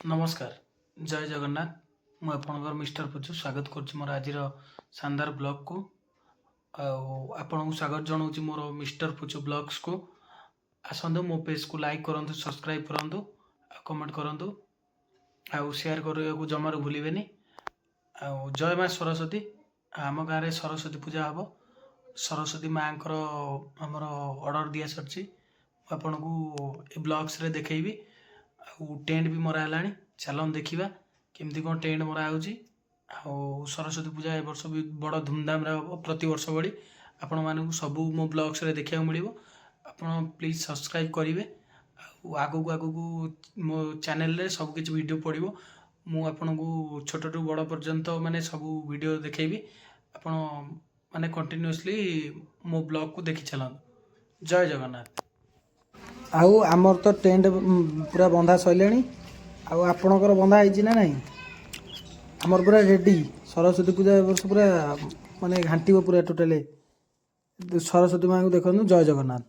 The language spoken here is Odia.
ନମସ୍କାର, ଜୟ ଜଗନ୍ନାଥ। ମୁଁ ଆପଣଙ୍କର ମିଷ୍ଟର ପୁଚୁ ସ୍ୱାଗତ କରୁଛି ମୋର ଆଜିର ଶାନଦାର ବ୍ଲଗ୍କୁ। ଆଉ ଆପଣଙ୍କୁ ସ୍ୱାଗତ ଜଣାଉଛି ମୋର ମିଷ୍ଟର ପୁଚୁ ବ୍ଲଗ୍ସକୁ। ଆସନ୍ତୁ, ମୋ ପେଜ୍କୁ ଲାଇକ୍ କରନ୍ତୁ, ସବସ୍କ୍ରାଇବ୍ କରନ୍ତୁ ଆଉ କମେଣ୍ଟ କରନ୍ତୁ ଆଉ ସେୟାର କରିବାକୁ ଜମାରୁ ଭୁଲିବେନି। ଆଉ ଜୟ ମା ସରସ୍ୱତୀ। ଆମ ଗାଁରେ ସରସ୍ୱତୀ ପୂଜା ହେବ। ସରସ୍ୱତୀ ମାଆଙ୍କର ଆମର ଅର୍ଡ଼ର ଦିଆସରିଛି। ମୁଁ ଆପଣଙ୍କୁ ଏ ବ୍ଲଗ୍ସରେ ଦେଖେଇବି। ଆଉ ଟେଣ୍ଟ ବି ମରା ହେଲାଣି। ଚାଲନ୍ତୁ ଦେଖିବା କେମିତି କ'ଣ ଟେଣ୍ଟ ମରା ହେଉଛି। ଆଉ ସରସ୍ୱତୀ ପୂଜା ଏ ବର୍ଷ ବି ବଡ଼ ଧୁମଧାମରେ ହେବ, ପ୍ରତିବର୍ଷ ଭଳି। ଆପଣମାନଙ୍କୁ ସବୁ ମୋ ବ୍ଲଗ୍ସରେ ଦେଖିବାକୁ ମିଳିବ। ଆପଣ ପ୍ଲିଜ୍ ସବସ୍କ୍ରାଇବ୍ କରିବେ। ଆଉ ଆଗକୁ ଆଗକୁ ମୋ ଚ୍ୟାନେଲରେ ସବୁ କିଛି ଭିଡ଼ିଓ ପଡ଼ିବ। ମୁଁ ଆପଣଙ୍କୁ ଛୋଟଠୁ ବଡ଼ ପର୍ଯ୍ୟନ୍ତ ମାନେ ସବୁ ଭିଡ଼ିଓ ଦେଖେଇବି। ଆପଣ ମାନେ କଣ୍ଟିନ୍ୟୁଅସଲି ମୋ ବ୍ଲଗ୍କୁ ଦେଖି ଚାଲନ୍ତୁ। ଜୟ ଜଗନ୍ନାଥ। ଆଉ ଆମର ତ ଟେଣ୍ଟ ପୁରା ବନ୍ଧା ସରିଲାଣି। ଆଉ ଆପଣଙ୍କର ବନ୍ଧା ହେଇଛି ନା ନାହିଁ? ଆମର ପୁରା ରେଡ଼ି। ସରସ୍ୱତୀ ପୂଜା ଏ ବର୍ଷ ପୁରା ମାନେ ଘାଣ୍ଟିବ ପୁରା ଟୋଟାଲି। ସରସ୍ୱତୀ ମାଆଙ୍କୁ ଦେଖନ୍ତୁ। ଜୟ ଜଗନ୍ନାଥ।